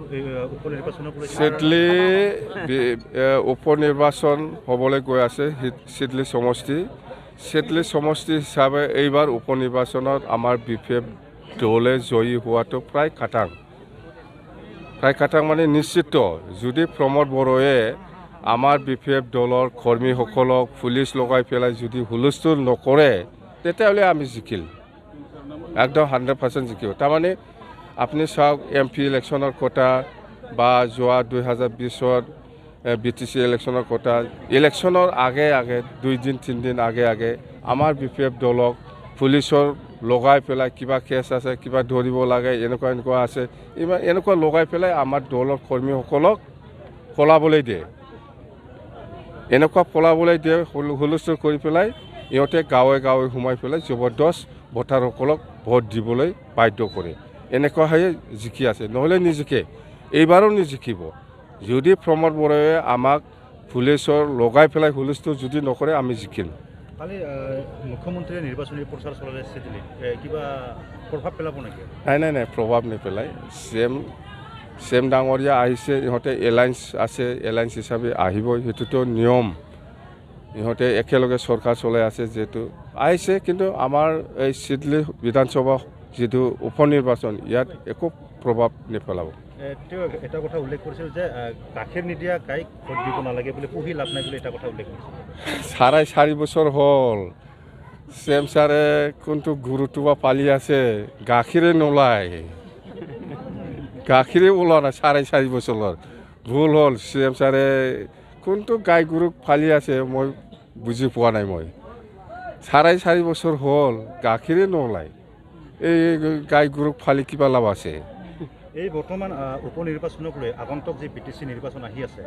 উপ নিৰ্বাচনক লৈ? চিডলি উপ নিৰ্বাচন হ'বলৈ গৈ আছে। চিডলি সমষ্টি, চিডলি সমষ্টি হিচাপে এইবাৰ উপ নিৰ্বাচনত আমাৰ বিপিএফ দলে জয়ী হোৱাটো প্ৰায় খাটাং, প্ৰায় খাটাং মানে নিশ্চিত। যদি প্ৰমোদ বড়োৱে আমাৰ বিপিএফ দলৰ কৰ্মীসকলক পুলিচ লগাই পেলাই যদি হুলস্থুল নকৰে, তেতিয়াহ'লে আমি জিকিম, একদম 100% জিকিব। তাৰমানে আপুনি চাওক, এমপি ইলেকশ্যনৰ কথা বা যোৱা 2020ত বিটিচি ইলেকশ্যনৰ কথা, ইলেকশ্যনৰ আগে আগে 2 দিন 3 দিন আগে আগে আমাৰ বিপিএফ দলক পুলিচৰ লগাই পেলাই কিবা কেছ আছে, কিবা ধৰিব লাগে, এনেকুৱা এনেকুৱা আছে, ইমান এনেকুৱা লগাই পেলাই আমাৰ দলৰ কৰ্মীসকলক পলাবলৈ দিয়ে। এনেকুৱা পলাবলৈ দিয়ে, হুলস্থুল কৰি পেলাই ইহঁতে গাঁৱে গাঁৱে সোমাই পেলাই জবৰদস্ত ভোটাৰসকলক ভোট দিবলৈ বাধ্য কৰে। এনেকুৱাহে জিকি আছে, নহ'লে নিজিকে। এইবাৰো নিজিকিব। যদি প্ৰমোদ বড়োৱে আমাক পুলিচৰ লগাই পেলাই হুলস্থুল যদি নকৰে, আমি জিকিম। কালি মুখ্যমন্ত্ৰীয়ে নিৰ্বাচনী প্ৰচাৰ চলালে চিডলিত, কিবা প্ৰভাৱ পেলাব নেকি? নাই নাই নাই, প্ৰভাৱ নেপেলায়। চি এম ডাঙৰীয়া আহিছে, ইহঁতে এলায়েন্স আছে, এলায়েন্স হিচাপে আহিবই, সেইটোতো নিয়ম। ইহঁতে একেলগে চৰকাৰ চলাই আছে যিহেতু আহিছে। কিন্তু আমাৰ এই চিডলি বিধানসভা যিটো উপ নিৰ্বাচন, ইয়াত একো প্ৰভাৱ নেপেলাব। তেওঁ এটা কথা উল্লেখ কৰিছিল যে গাখীৰ নিদিয়া গাইক ভোট দিব নালাগে বুলি, পুহি লাভ নাই বুলি এটা কথা উল্লেখ কৰিছিল। 4.5 বছৰ হ'ল, চি এম ছাৰে কোনটো গৰুটো বা পালি আছে, গাখীৰে নোলায়, গাখীৰে ওলোৱা নাই 4.5 বছৰৰ। ভুল হ'ল। চি এম ছাৰে কোনটো গাই গৰুক পালি আছে, মই বুজি পোৱা নাই। মই 4.5 বছৰ হ'ল, গাখীৰে নোলায়। এই গাই গৰুক পালি কিবা লাভ আছে? এই বৰ্তমান উপ নিৰ্বাচনক লৈ আগন্তুক যি বিটিচি নিৰ্বাচন আহি আছে,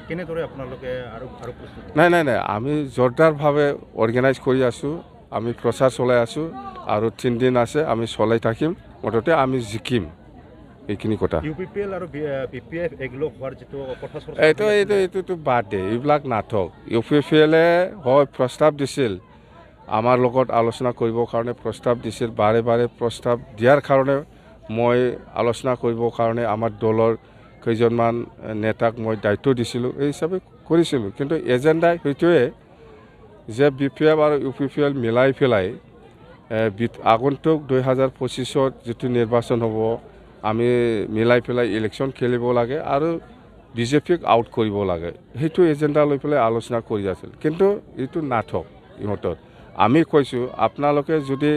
কেনেদৰে আপোনালোকে আৰু আৰু প্ৰস্তুত? নাই নাই নাই, আমি জোৰদাৰভাৱে অৰ্গেনাইজ কৰি আছোঁ, আমি প্ৰচাৰ চলাই আছোঁ আৰু 3 দিন আছে, আমি চলাই থাকিম। মুঠতে আমি জিকিম, এইখিনি কথা। ইউপিপিএল আৰু বিপিএফ একলগ হোৱাৰ যিটো কথা চৰ্চা এইটো হৈ এইটো আছিলে। এইটোতো বাদ দে, এইবিলাক নাটক। ইউপিপিএলে হয় প্ৰস্তাৱ দিছিল, আমাৰ লগত আলোচনা কৰিবৰ কাৰণে প্ৰস্তাৱ দিছিল। বাৰে বাৰে প্ৰস্তাৱ দিয়াৰ কাৰণে মই আলোচনা কৰিবৰ কাৰণে আমাৰ দলৰ কেইজনমান নেতাক মই দায়িত্ব দিছিলোঁ, এই হিচাপে কৰিছিলোঁ। কিন্তু এজেণ্ডা সেইটোৱে যে বিপিএফ আৰু ইউপিপিএল মিলাই পেলাই আগন্তুক 2025ত যিটো নিৰ্বাচন হ'ব, আমি মিলাই পেলাই ইলেকশ্যন খেলিব লাগে আৰু বিজেপিক আউট কৰিব লাগে। সেইটো এজেণ্ডা লৈ পেলাই আলোচনা কৰি আছিল। কিন্তু এইটো নাটক ইহঁতৰ। আমি কৈছোঁ, আপোনালোকে যদি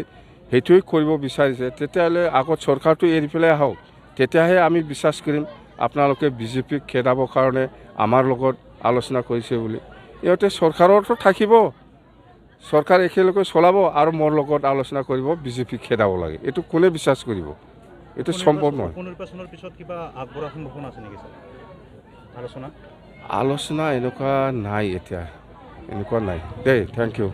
সেইটোৱে কৰিব বিচাৰিছে, তেতিয়াহ'লে আগত চৰকাৰটো এৰি পেলাই আহক, তেতিয়াহে আমি বিশ্বাস কৰিম আপোনালোকে বিজেপিক খেদাবৰ কাৰণে আমাৰ লগত আলোচনা কৰিছে বুলি। ইহঁতে চৰকাৰতো থাকিব, চৰকাৰ একেলগে চলাব আৰু মোৰ লগত আলোচনা কৰিব, বিজেপিক খেদাব লাগে। এইটো কোনে বিশ্বাস কৰিব? এইটো সম্ভৱ নহয়। উপ নিৰ্বাচনৰ পিছত কিবা আগবঢ়াৰ সম্ভাৱনা আছে নেকি ছাৰ, আলোচনা? আলোচনা এনেকুৱা নাই এতিয়া, এনেকুৱা নাই দেই। Thank U.